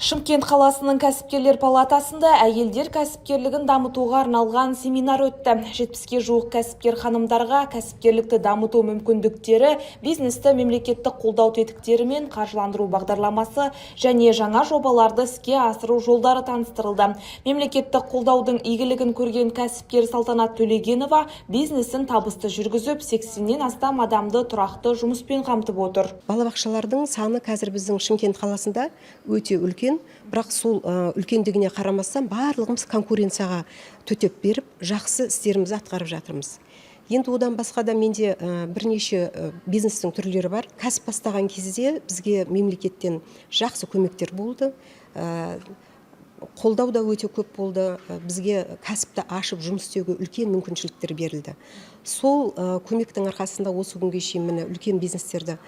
Шымкент қаласының кәсіпкерлер палатасында әйелдер кәсіпкерлігін дамытуға арналған семинар өтті. 70-ке жуық кәсіпкер ханымдарға кәсіпкерлікті дамыту мүмкіндіктері, бизнесті мемлекеттік қолдау тетіктері мен қаржыландыру бағдарламасы және жаңа жобаларды іске асыру жолдары таныстырылды. Мемлекеттік қолдаудың игілігін көрген кәсіпкер Салтанат Төлегенова бизнесін табысты жүргізіп, 80-нен астам адамды тұрақты жұмыспен қамтып отыр. Балабақшалардың саны қазір біздің Шымкент қаласында өте үлкен, бірақ сол үлкендігіне қарамастан, барлығымыз конкуренцияға төтеп беріп, жақсы істерімізді атқарып жатырмыз. Енді одан басқа да менде бірнеше бизнестің түрлері бар. Кәсіп бастаған кезде бізге мемлекеттен жақсы көмектер болды, қолдау да өте көп болды. Бізге кәсіпті ашып, жұмыс істеуге үлкен мүмкіншіліктер берілді. Сол көмектің арқасында осы күнге шейін, міне, үлкен бизнестерді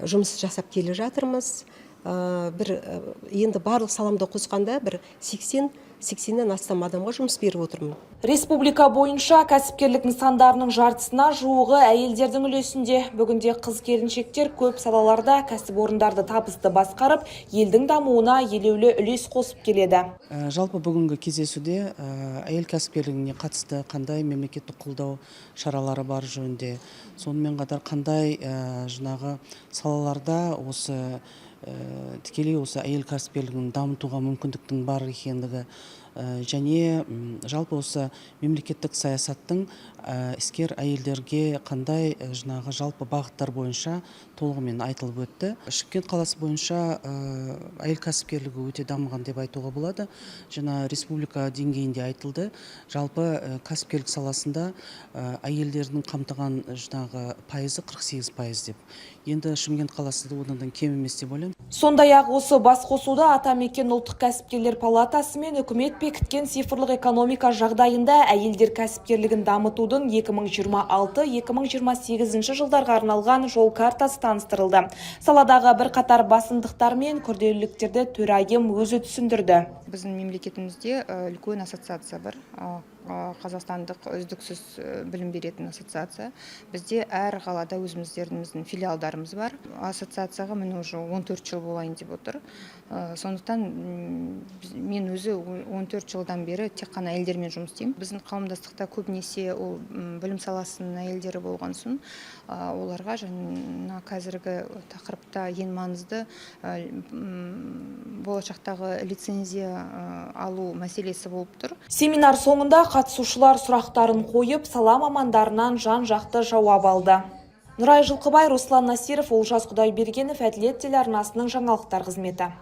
жұмыс жасап келе жатырмыз. Бір енді барлық саламды қосқанда, бір 80-нен астам адамға жұмыс беріп отырмын. Республика бойынша кәсіпкерлік нысандарының жартысына жуығы әйелдердің үлесінде. Бүгінде қыз келіншектер көп салаларда кәсіпорындарды табысты басқарып, елдің дамуына елеулі үлес қосып келеді. Жалпы бүгінгі кездесуде әйел кәсіпкерлігіне қатысты қандай мемлекеттік қолдау шаралары бар жөнінде, сонымен қатар қандай жаңағы салаларда осы тікелей осы әйел кәсіпкерлігін дамытуға мүмкіндіктің бар екендігі және жалпы осы мемлекеттік саясаттың іскер әйелдерге қандай жаңағы жалпы бағыттар бойынша толығымен айтылып өтті. Шымкент қаласы бойынша әйел кәсіпкерлігі өте дамыған деп айтуға болады. Жаңа республика деңгейінде айтылды, жалпы кәсіпкерлік саласында әйелдердің қамтыған жаңағы пайызы 48% деп. Енді Шымкент қаласы да одан да кем емес деп ойлаймын. Сондай-ақ осы басқосуда Атамекен ұлттық кәсіпкерлер палатасы мен үкімет бекіткен цифрлық экономика жағдайында әйелдер кәсіпкерлігін дамытудың 2026-2028 жылдарға арналған жол картасы таныстырылды. Саладағы бірқатар басымдықтар мен күрделіліктерді төрайым өзі түсіндірді. Біздің мемлекетімізде үлкен ассоциация бар, қазақстандық үздіксіз білім беретін ассоциация. Бізде әр қалада өзіміздеріміздің филиалдарымыз бар. Ассоциацияға, міне, уже 14 жыл болайын деп отыр. Сондықтан мен өзі 14 жылдан бері тек қана әйелдермен жұмыс істеймін. Біздің қауымдастықта көбінесе ол білім саласының әйелдері болған соң, оларға жаңа қазіргі тақырыпта ең маңызды болашақтағы лицензия алу мәселесі болып тұр. Семинар соңында қатысушылар сұрақтарын қойып, сала мамандарынан жан-жақты жауап алды. Нұрай Жылқыбай, Руслан Насиров, Олжас Құдайбергенов, Әділет телеарнасының жаңалықтар қызметі.